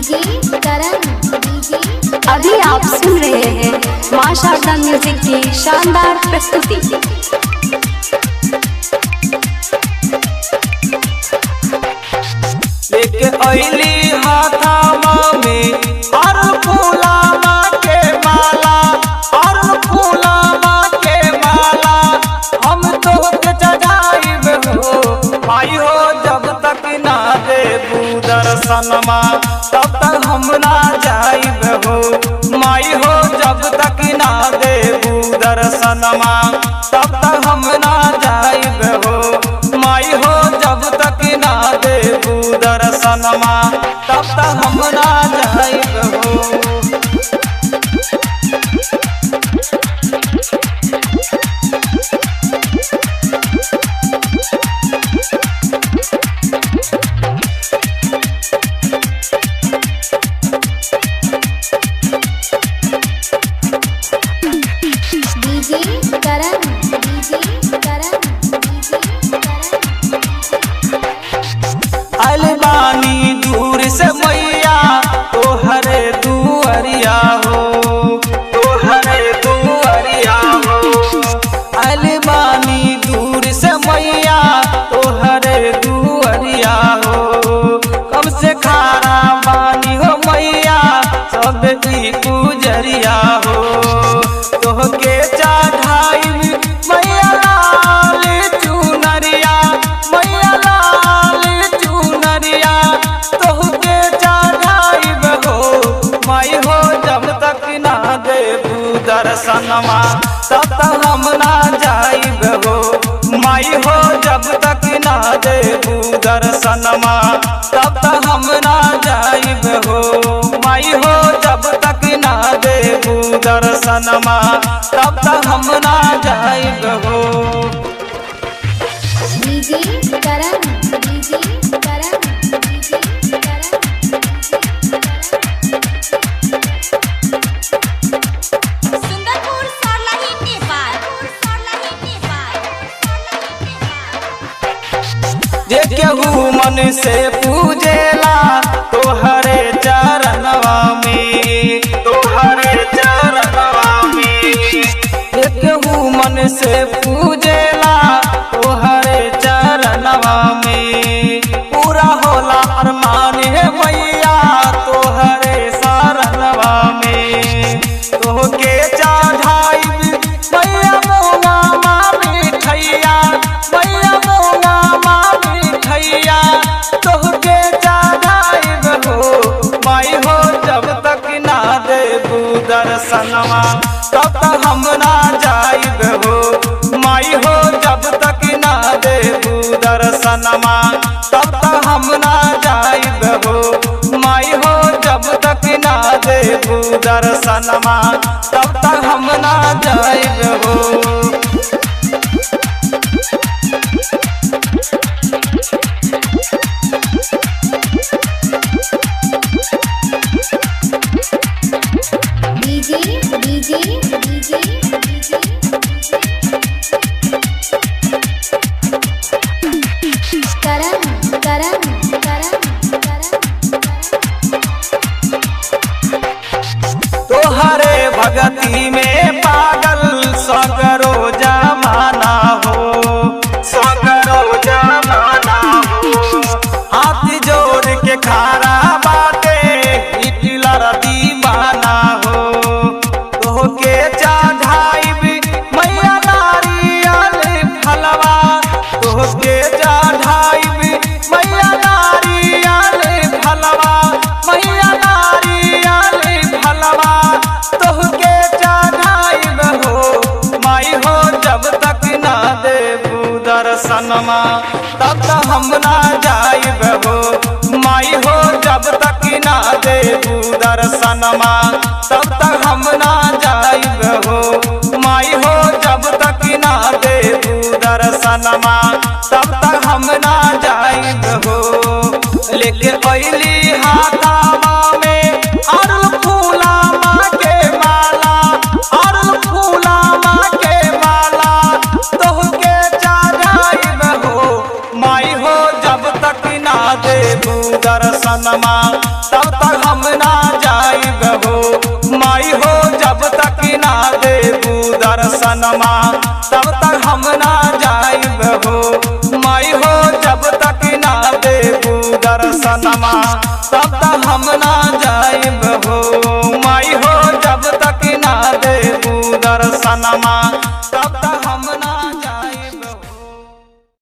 DJ करण DJ. अभी आप सुन रहे हैं माँ शारदा म्यूजिक की शानदार प्रस्तुति। लेके अइली हाथावा में हर फूलावा के माला, हर फूलावा के माला हम तोहके चढ़ाइब हो भाई हो। जब तक ना देबू दर्शनमा तब तक हम ना जाइब हो माई हो। जब तक ना देबू दर्शनमा तब तक हम ना जाइब हो माई हो। जब तक ना देबू दर्शनमा तब तक हम ना जाइब हो। DJ Karan DJ Karan DJ Karan. अलबानी दूर से मैया तोहरे दुअरिया हो, तोहरे दुअरिया हो। अलबानी दूर से मैया तोहरे दुअरिया हो। कब से खारा बानी हो मैया सब की गुजरिया हो। तोहके चढ़ाई मैया लाल चुनरिया, मैया लाल चुनरिया तोहके चढ़ाइब हो माई हो। जब तक ना देबू दर्शनमा तब तक हम ना जाइब हो माई हो। जब तक ना देबू दर्शनमा तब तक हम ना जाइब हो माई हो। जब तक ना देबू दर्शनमा तब तक हम ना जाइब हो। DJ Karan DJ Karan DJ Karan. Sundarpur Sarlahi Nepal, Sarlahi Nepal, Sarlahi Nepal. जे केहू मन से पूजेला तोहरे चरणवा में, तोहरे चरणवा में। जे केहू मन से पूजेला तोहरे चरणवा में पूरा होला अरमान हे मैया तोहरे शरणवा में। तोहके चढ़ाइब मैया मोंगा मिठैया, मैया मोंगा मिठैया तोहके चढ़ाइब हो माई हो। जब तक ना देबू दर्शनमा तब तक हम ना जाइब हो माई हो। जब तक ना देबू दर्शनमा तब तक हम ना जाइब हो माई हो। जब तक ना देबू दर्शनमा तब तक हम ना जाइब हो। DJ DJ DJ DJ. Karan Karan Karan Karan. तोहरे भगती में पागल सगरो जमाना हो, सगरो जमाना हो। हाथ जोड़ के खारा बाटे हिटलर दीवाना हो। तोहके चढ़ाइब मैया नारियल फलवा, तोहके चढ़ाइब मैया नारियल फलवा, मैया नारियल फलवा तोहके चढ़ाइब हो माई हो। जब तक ना देबू दर्शनमा तब तक हम ना जाइब हो माई हो। जब तक ना देबू दर्शनमा तब तक हम ना जाइब हो माई हो। जब तक ना देबू दर्शनमा तब तक हम ना जाइब हो। लेके अइली हाथावा में अरुल फूलावा के माला, अरुल फूलावा के माला तोहके चढ़ाइब हो माई हो। जब तक ना देबू दर्शनमा तब तक हम दर्शनमा तब तक हम ना जाइब हो। माई हो जब तक ना देबू दर्शनमा तब